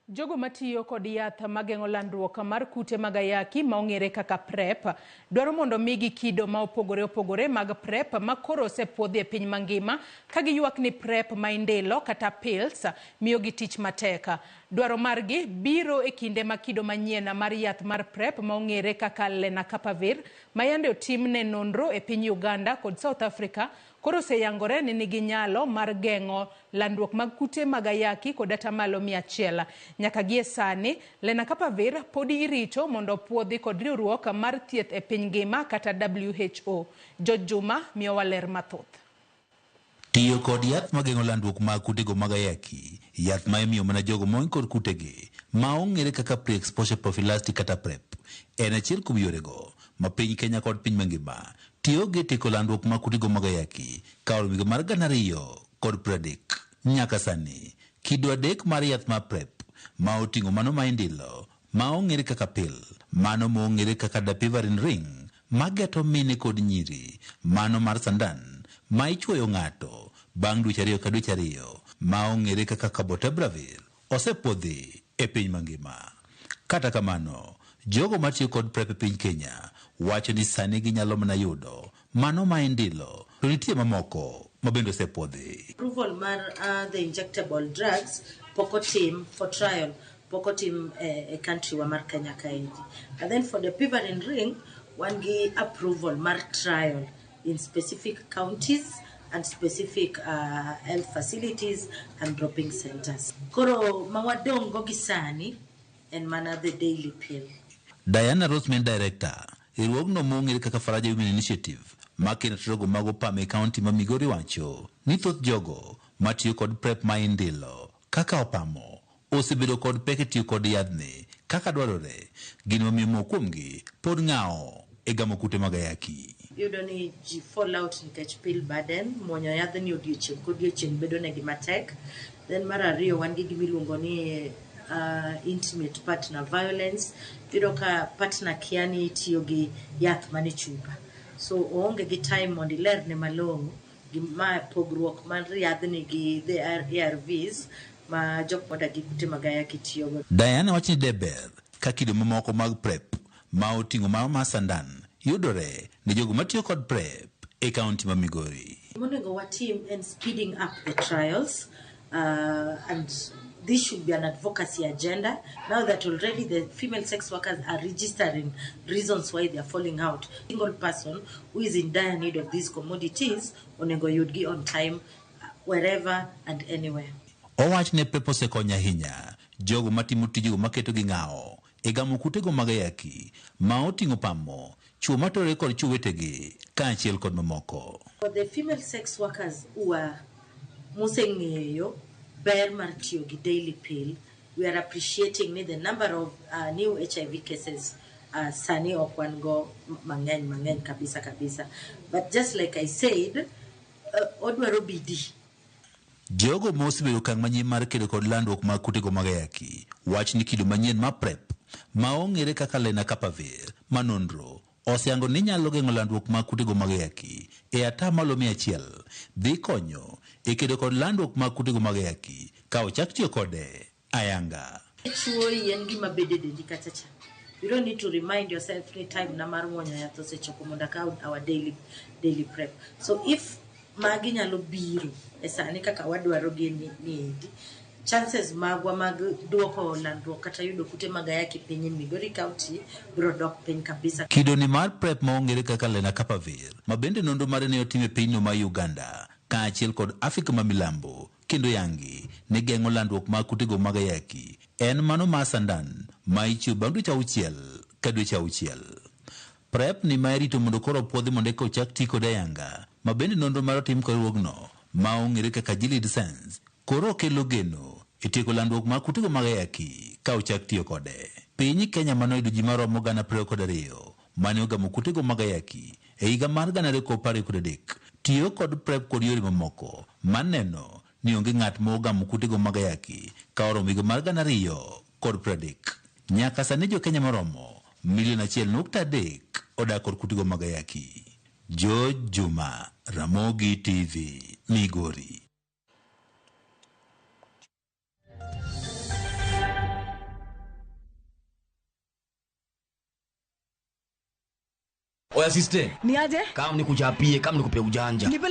Jogo matiyo kod yath mageng'o landruok mar kute mag ayaki ma ong'ere kaka PrEP dwaro mondo omigi kido ma opogore opogore mag PrEP ma koro osepuodhi e piny mangima ka giywak ni PrEP ma indilo kata pills miyogi tich matek. Dwaro margi biro e kinde ma kido manyien mar yath mar PrEP ma ong'ere kaka Lenacapavir ma yande otimne nonro e piny Uganda kod South Africa koro oseyangore ni nigi nyalo mar geng'o landruok mag kute mag ayaki kod atamalo 100. Nyaka gie sani, Lenacapavir podi irito mondo opuodhi kod riwruok mar thieth e piny ngima kata WHO. George Juma miyowa ler mathoth. Tiyo kod yath mageng'o landruok mag kutego mag ayaki, yath ma imiyo mana jogo moin kod kutegi ma ong'ere kaka pre-exposure prophylactic kata PrEP, en achiel kuom yorego ma piny Kenya kod piny mangima tiyo gi tieko landruok mag kutego mag ayaki ka oromo higa mar 2030. Nyaka sani, kido adek mar yath mar PrEP ma oting'o mano ma indilo ma ong'ere kaka pill, mano ma ong'ere kaka dapivirine ring ma geto mine kod nyiri, mano mar sandan ma ichuoyo ng'ato bang' dweche ariyo ka dweche ariyo ma ong'ere kaka cabotegravir osepuodhi e piny mangima. Kata kamano, jogo matiyo kod PrEP e piny Kenya wacho ni sani ginyalo mana yudo mano ma indilo to nitie mamoko ma bende osepuodhi. Approval mar the injectable drugs pok otim for trial pok otim e country wa mar Kenya kaendi. And then for the dapivirine ring wan gi approval mar trial in specific counties and specific health facilities and dropping centers. Koro ma wadong' go gi sani en mana the daily pill. Diana Rossman Director, riwruogno mong'ere kaka Faraja Women Initiative, ma kendo tirogo mag opam e kaunti ma Migori wacho ni thoth jogo matiyo kod PrEP ma indilo kaka opamo osebedo kod pek e tiyo kod yadhni kaka dwarore, gino mamiyo moko kuomgi pod ng'awo e gamo kute mag ayaki. Iyudo ni ji fall out nikech pill burden, muonyo yadhni odiochieng' kodiochieng' bedo negi matek. Then mar ariyo wan gi gima iluongo ni intimate partner violence. Iyudo ka partner kia ni itiyo gi yath mane chupa. So oonge gi time mondo ilerne malong'o gima pogruok mar yadhni gi the ARVs ma jok modak gi kute mag ayaki tiyogo. Diana wacho ni deber ka kido mamoko mag PrEP ma oting'o mano mar sandan yudore ne jogo matiyo kod PrEP e kaunti ma Migori. Monego watim en speeding up the trials and this should be an advocacy agenda now that already the female sex workers are registering reasons why they are falling out. Single person who is in dire need of these commodities onego yudgi on time wherever and anywhere. Owach ne PrEP osekonyo ahinya jogo matimo tijego maketo gi ng'awo e gamo kutego mag ayaki ma oting'o pamo chwo materore kod chwo wetegi kaachiel kod mamoko. For the female sex workers who are moseng'eyo ber mar tiyo gi daily pill, we are appreciating ni the number of new HIV cases sani ok wan go mang'eny mang'eny kabisa kabisa. But just like I said, odwaro bidii. Jogo ma osebedo okang' manyien mar kedo kod landruok mag kutego mag ayaki wach ni kido manyien mar PrEP ma ong'ere kaka Lenacapavir ma nonro oseyango ni nyalo geng'o landruok mag kutego mag ayaki e atamalo 100 dhi konyo e kedo kod landruok mag kutego mag ayaki ka ochak tiyo kode ayanga. Chuoyi en gima bedo e dendi kacha cha. You don't need to remind yourself ni time na mar muonyo yath osechopo mondo akaw our daily PrEP. So if magi nyalo biro e sani kaka wadwaro gi ni endi, chances magwa mag duoko landruok kata yudo kute mag ayaki piny in Migori County biro dok piny kabisa. Kido ni mar PrEP ma ong'ere kaka Lenacapavir ma bende nonro mare ne otim e pinyno ma Uganda kaachiel kod Afrika ma milambo kendo yangi ni geng'o landruok mag kutego mag ayaki en mano mar sandan ma ichiwo bang' dweche auchiel ka dweche auchiel. PrEP ni ma irito mondo koro opuodhi mondo eka ochak ti kode ayanga ma bende nonro mar otim kod riwruogno ma ong'ere kaka Gilead Science koro kelo geno e tieko landruok mag kutego mag ayaki ka ochak tiyo kode. Piny Kenya manoyudo ji maromo 22,000 mane ogamo kutego mag ayaki e higa mar 2023 tiyo kod PrEP kod yore mamoko maneno ni onge ng'at ma ogamo kutego mag ayaki ka oromo higa mar 2030. Nyaka sani jo Kenya moromo milion 1.3 odak kod kutego mag ayaki. George Juma, Ramogi TV, Migori. Oya sister, Ni aje? Kama nikuchapie, kama nikupe ujanja. Nipeleke.